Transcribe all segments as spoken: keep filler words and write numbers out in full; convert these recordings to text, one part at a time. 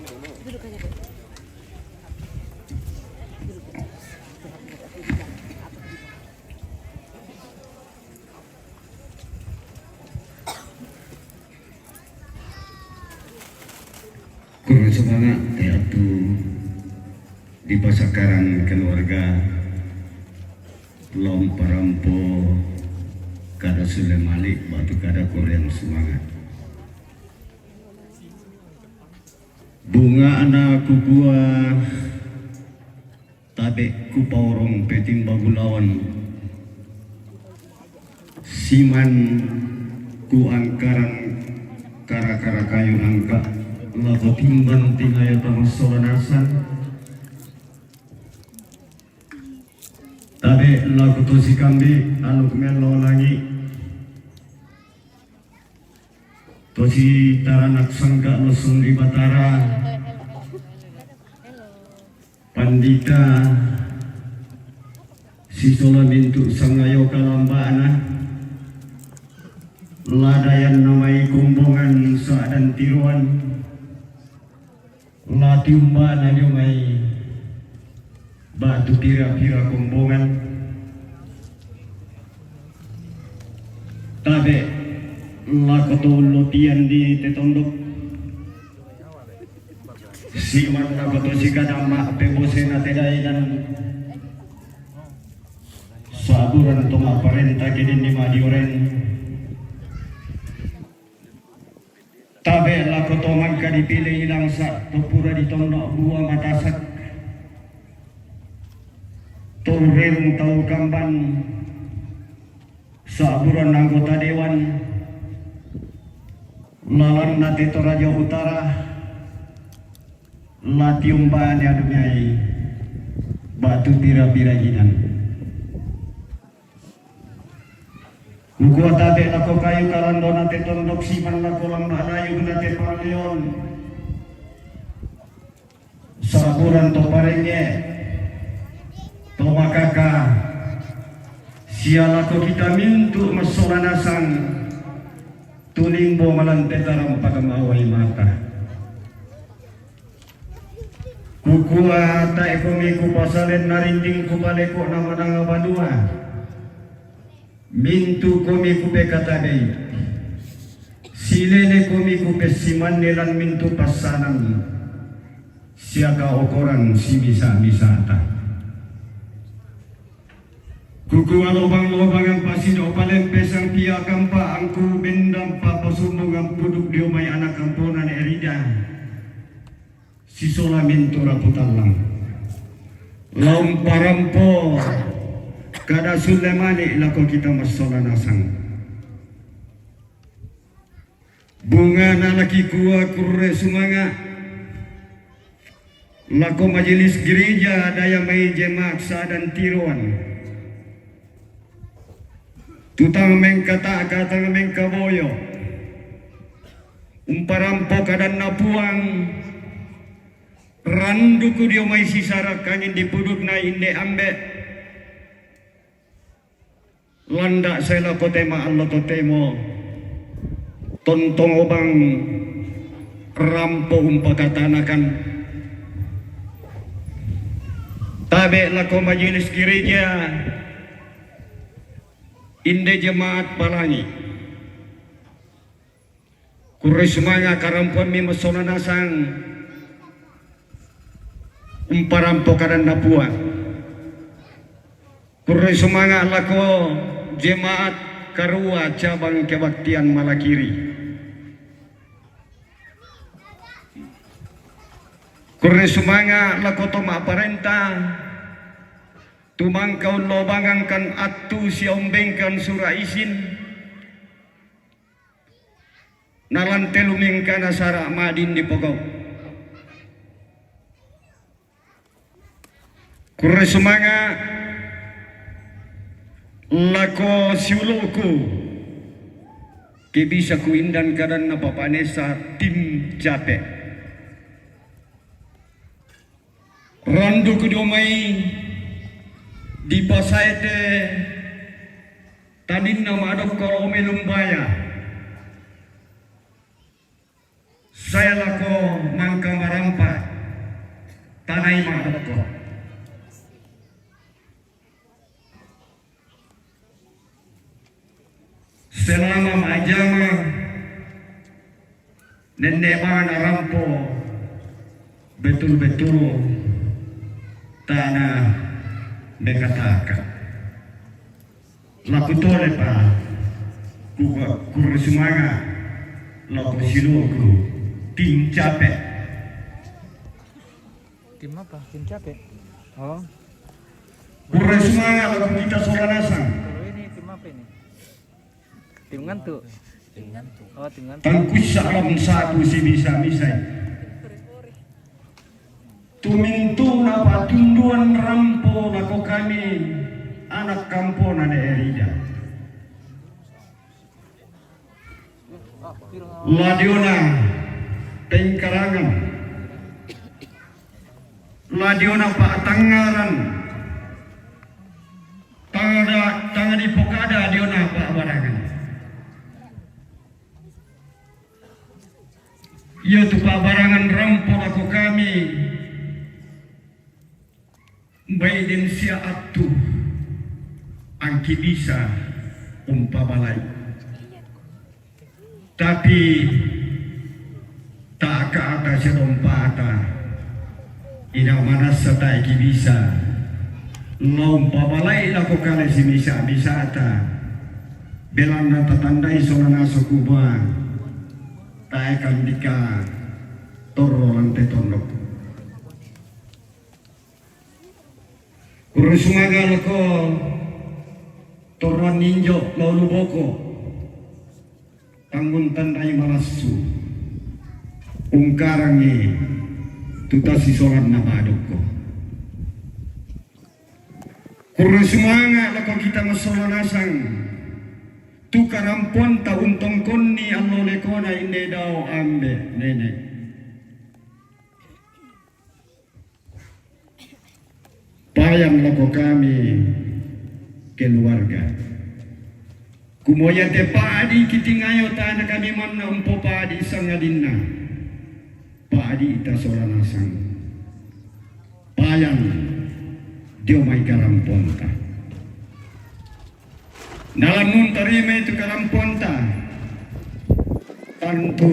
Kurang semangat, eh, atu di pasakarang keluarga Lom Parampo, kada sulemalik batu kada kurang semangat. Bunga anak kukua tabe kupaorong peting bagulawan. Siman ku angkaran kara-kara kayu nangka lako timban tingayo tamasolanasan. Tabe lako tosi kambi aluk melo langi. Tosi taranak sangka loson di Batara. Pandita sisola mintu sangayo kalambana. Ladayan namai kombongan saadan tiruan. Latiumba na jomai batu pira-pira kombongan. Tabe lako to lotian di tetondok. Siman lako to sikadama pebosena tedainan. Saburan to maparenta kidin di madioren. Tabe lako to mangka dipilih ilang sa to pura di tondok bua matasak. To rerung tau kamban saburan anggota dewan. Lalan nate Toraja Utara. Latiumba ni adunyai batu pira-pira jinan. Kukua tabe lako kayu kalandona tetondok siman lako lamba layu na tepaleon. Saburan to parenge to makaka sia lako kita mintu masola nasang. Tulimbo malan tetaram pagamawai mata. Kukua tae komi kupasalen narinding kupaleko namananga banua. Mintu komi kupekatadei. Silele komi kupesimanne lan mintu pasanan. Siaka okoran simisa-misata. Kukua lobang-lobangan pasido palempe sang pia kampa angku bendam papa sumbungan puduk diomai anak kamponan erida. Sisola mintu raputallang. Laum parampo kada sulle mani lako kita masola nasang. Bunga nalaki kua kurre sumanga. Lako majelis gereja daya mai jemaat sadan tiroan. Tutang mengkata katang mengkaboyo. Umparampo kadanna puang. Randuku dio mai sisara kangin dipudukna inde ambe. Landa sai lako tema allo totemo. Tontong obang rampo umpakatanakan. Tabe lako majelis gereja. Inde jemaat palangi. Kurre sumanga karampuanmi masona nasang. Umparampo kadanna puang. Kurre sumanga lako jemaat karua cabang kebaktian malakiri. Kurre sumanga lako to maparenta tumangka ullobangangkan attu sia umbengkan sura isin. Nalan telu mingkana sara madin dipogau. Kurre sumanga lako siuluku ke bisa kuindan kadanna papanesa tim cape. Randuku diomai dipasaete taninna madokko omelum baya. Lako mangka marampa, tanai madokko. Selama majama, nenne mana rampo betul-betul tanah mekataka. Laku tole pa, kuka kurre sumanga, laku siluku tim cape. Tim apa? Tim cape? Oh. Kurre sumanga, laku kita sola nasang. Kalau ini tim apa ini? Tim ngantuk. Tim ngantuk. Oh, tim ngantuk. Tangkusa alam saku si bisa-bisa. Tumintu na patunduan rampo lako kami anak kampona de Erida. Ladiona pengkarangan. Ladiona patangaran. Tanga, tanga dipokada diona pabarangan. Iya tu pabarangan rampo lako kami. Baiden sia attu angki bisa umpabalai. Tapi taka ata sedompata ina manassa taeki bisa. Lau umpabalai lako kale simisa-misata. Belanna tatandai sola naso kuba taekandika torro lante tondok. Kurre sumaga lako torroan ninjo laulu boko. Tanggung tandai malassu ungkarangi tu tasisolanna badokko. Kurre sumanga lako kita massola nasang tu karamponta untongkonni allo lekona inde dao ambe nene. Payang lako kami keluarga. Kumoya te padi kitingayo tana kami manna umpo padi sangadinna. Padi ita sola nasang. Payang dio mai karamponta. Dalam tarimai tu karamponta. Tantu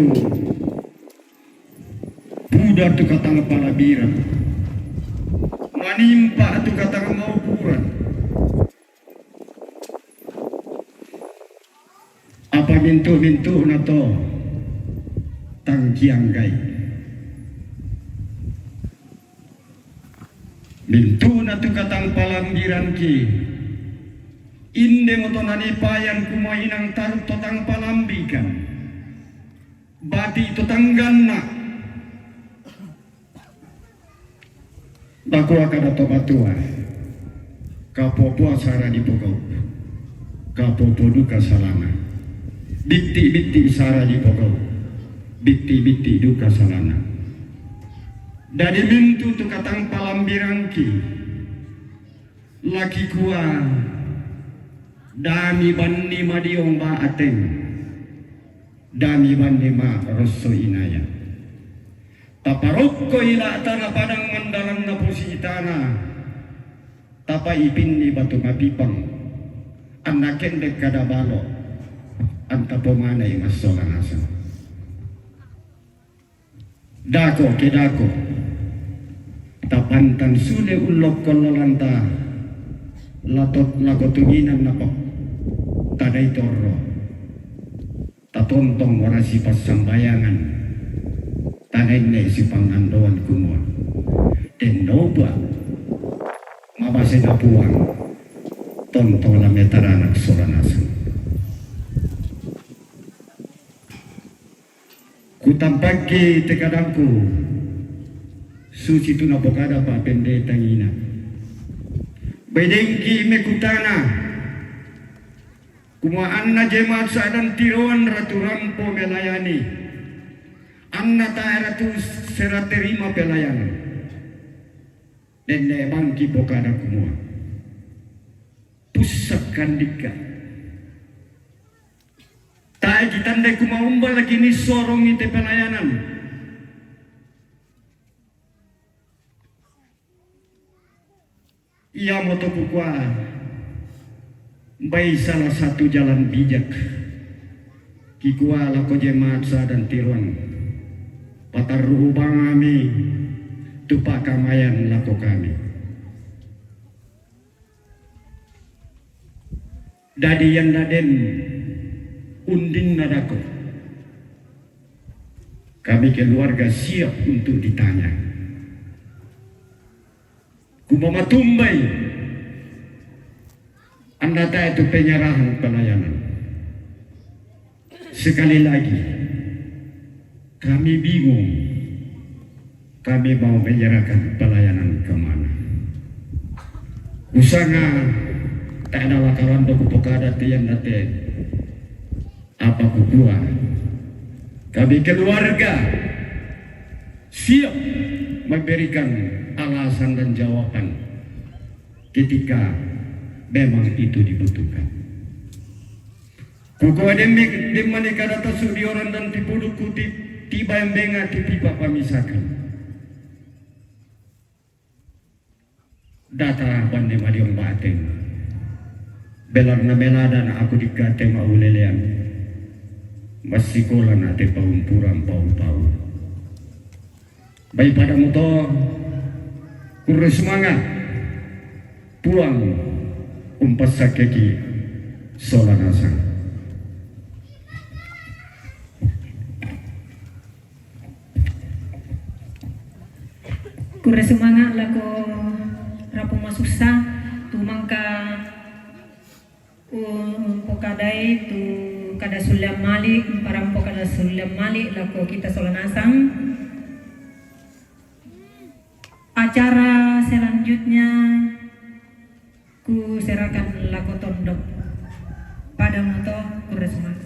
Buda tu katang palabiran, manimpa tu katang maupuran. Apa mintu-mintu na to tangkianggai. Mintu na tu katang palambiranki. Inde moto nani payan kumoinang tarut to tang palambikan. Bati to tangganna. Bakua kada to batua. Kapopoa sara dipogau. Kapopo duka salana. Bitti-bitti sara dipogau. Bitti-bitti duka salana. Dadi mintu tu katang palambirangki. Laki kua dami banni madiong ba ateng. Dami banni ma rosso inaya. Taparokko ila tana padang mandalanna pusi itana. Tapa ipinni batu mapipang. Anna kendek kada balo. Anta pomanai massola nasang. Dako ke dako. Tapantan sule ullokko lalanta. Latot lako tunginan napok. Tadai torro. Tatontong wara sipassambayangan, tanenne sipangandoan kumua, dennopa mabasena Puang, tontong la metaranak sola nasang. Kutampakki te kadangku, susi tu napokada Pak Pendeta ngina. Bedengki mekutana, Kumua anna jemaat sadang tiroan ratu rampo melayani. Anna tae ratu sera terima pelayanan. Nenne bangki pokada kumua. Pusakkan dikka. Tae kitandai kumua umba lagi ni sorong ite pelayanan. Ia moto kukua, bai salah satu jalan bijak. Kikua lako jemaat sa dan tiruan, patarru ubang ami tu pakamayan lako kami. Dadi yanda den unding na dako, kami keluarga siap untuk ditanya. Kumamatumbai, anda tahu itu penyerahan pelayanan. Sekali lagi, kami bingung. Kami mau menyerahkan pelayanan ke mana? Kusanga tak ada lakaran do kupokada tian date. Apa kukua? Kami keluarga siap memberikan alasan dan jawaban ketika memang itu dibutuhkan. Kukua demi demani kada tasu di orang dan tipudu kuti tiba yang benga tipipa pamisakan. Data bande madiong bateng. Belar na meladan aku di kate ma ulelean. Masikola na te paumpuran pau-pau. Bai pada muto, kurre sumanga, puang umpasa keki sola nasa. Kurre sumanga lako rapu masusa, tumangka umpokadai tu kada sulian mali, umparampo kada sulian mali lako kita sola nasang. Acara selanjutnya ku serahkan lako tondok. Pada muto, kurre sumanga.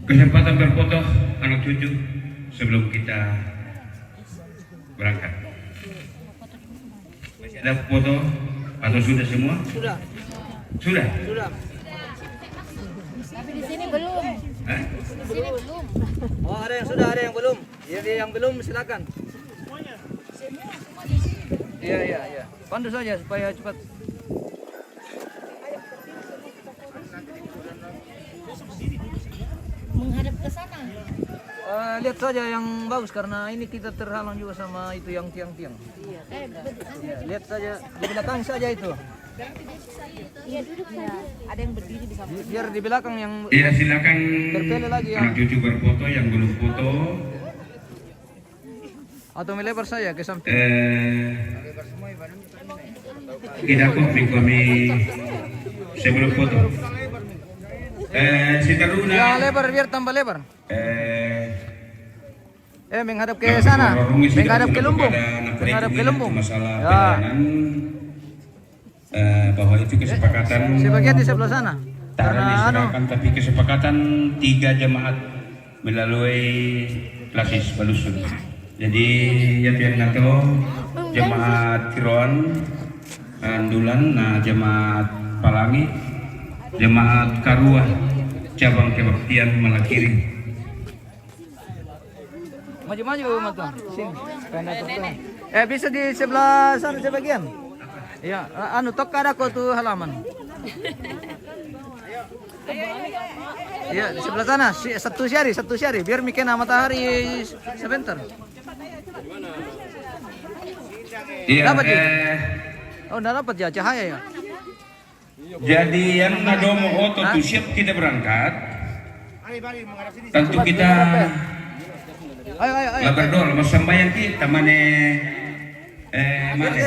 Kesempatan berfoto anak cucu sebelum kita berangkat. Masih ada foto atau sudah semua? Sudah. Sudah? Sudah. Tapi di sini belum. Hah? Di sini belum. Oh, ada yang sudah, ada yang belum. Ya, ya, yang belum silakan. Iya, iya, iya. Pandu saja supaya cepat. Menghadap ke sana. Eh, lihat saja yang bagus karena ini kita terhalang juga sama itu yang tiang-tiang. Iya, lihat saja di belakang saja itu. Iya, duduk saja. Ada yang berdiri di samping. Biar di belakang yang. Iya, silakan. Berpele lagi ya. Anak cucu berfoto, yang belum foto. Atau melebar saja ke samping. Eh, kita kok kami sebelum foto. Eh, si Taruna. Ya, lebar, biar tambah lebar. Eh, Eh, menghadap ke sana. Menghadap ke lumbung. Menghadap ke lumbung. Masalah pelayanan, eh, bahwa itu kesepakatan. Sebagian di sebelah sana. Karena anu. Tapi kesepakatan tiga jemaat melalui klasis balusun. Jadi, ya, pian ngato, jemaat Kiroan, Andulan, nah, jemaat Palangi, jemaat Karua, cabang kebaktian Malakiri. Maju-maju, maju. Sini. Eh, bisa di sebelah sana sebagian. Ya, anu, tok ada kok tuh halaman. Ya, di sebelah sana. Satu siari, satu siari. Biar mikena matahari sebentar. Iya, dapat ya? Oh, nggak dapat ya cahaya ya? Jadi yang nadomo oto tu siap kita berangkat. Tentu kita. Ayo, ayo, ayo. Lah berdoa, mau sembahyang kita mana? Eh, mana? Dek,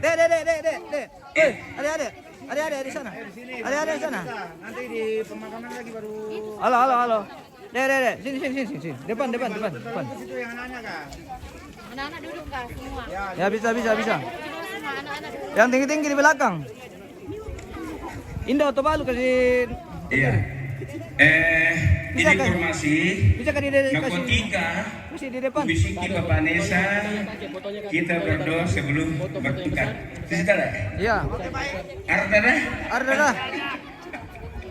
dek, dek, dek, dek. Eh, adik, adik. Adik, adik di sana. Adik, adik di sana. Nanti di pemakaman lagi baru. Halo, halo, halo. Dek, dek, dek. Sini, sini, sini, sini. Depan, depan, depan, depan. Anak-anak duduk kah semua? Ya, bisa, bisa, bisa. Yang tinggi-tinggi di belakang. Indah atau balu kasih. Iya. Eh, ini informasi. Bisa kan di depan? Narkotika. Masih di depan. Bisiki Bapak Nesa, kita berdoa sebelum berangkat. Bisa tak? Iya. Arda dah? Arda dah.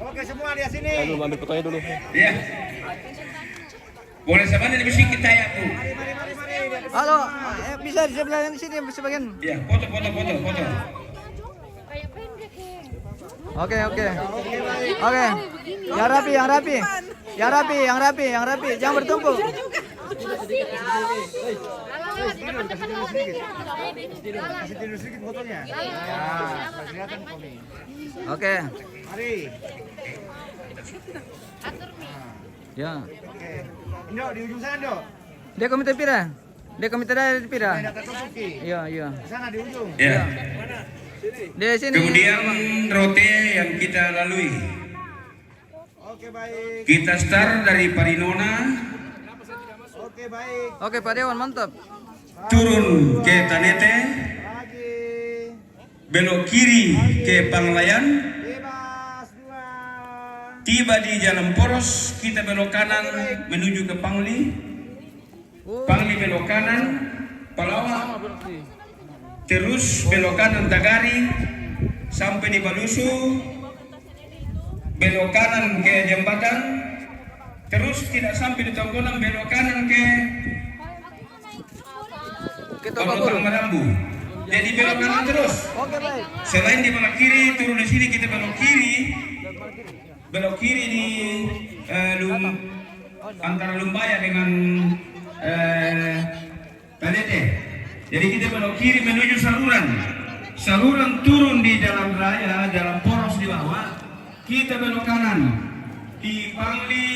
Oke, semua di sini. Aduh, ambil fotonya dulu. Iya. Boleh sama nih, mesti kita ya, Bu. Halo, eh, bisa di sebelah yang sini sebagian. Iya, foto, foto, foto, foto. Oke, oke. Oke. Yang rapi, yang rapi. Yang rapi, yang rapi, yang rapi. Jangan bertumpuk. Kasih tidur sedikit fotonya. Ya, kelihatan kok nih. Oke. Mari. Ya. Oke. Indo, di ujung sana, Indo. Dia komite pira? Dia komite dari pira? Iya, iya. Di sana di ujung. Ya. Di sini. Kemudian rute yang kita lalui. Oke, baik. Kita start dari Parinona. Oke, baik. Oke, Pak Dewan, mantap. Turun ke Tanete. Lagi. Belok kiri ke Panglayan. Bebas, dua. Tiba di jalan poros, kita belok kanan menuju ke Pangli. Pangli belok kanan, Palawa. Terus belok kanan Tagari sampai di Balusu. Belok kanan ke jembatan. Terus tidak sampai di Tonggonan, belok kanan ke Kita Balusu. Marambu. Jadi belok kanan terus. Oke, baik. Selain di belok kiri, turun di sini kita belok kiri. Belok kiri di eh, Lum, antara Lumbaya dengan eh, Tanete. Jadi kita belok kiri menuju Saluran. Saluran turun di jalan raya, jalan poros di bawah. Kita belok kanan di Pangli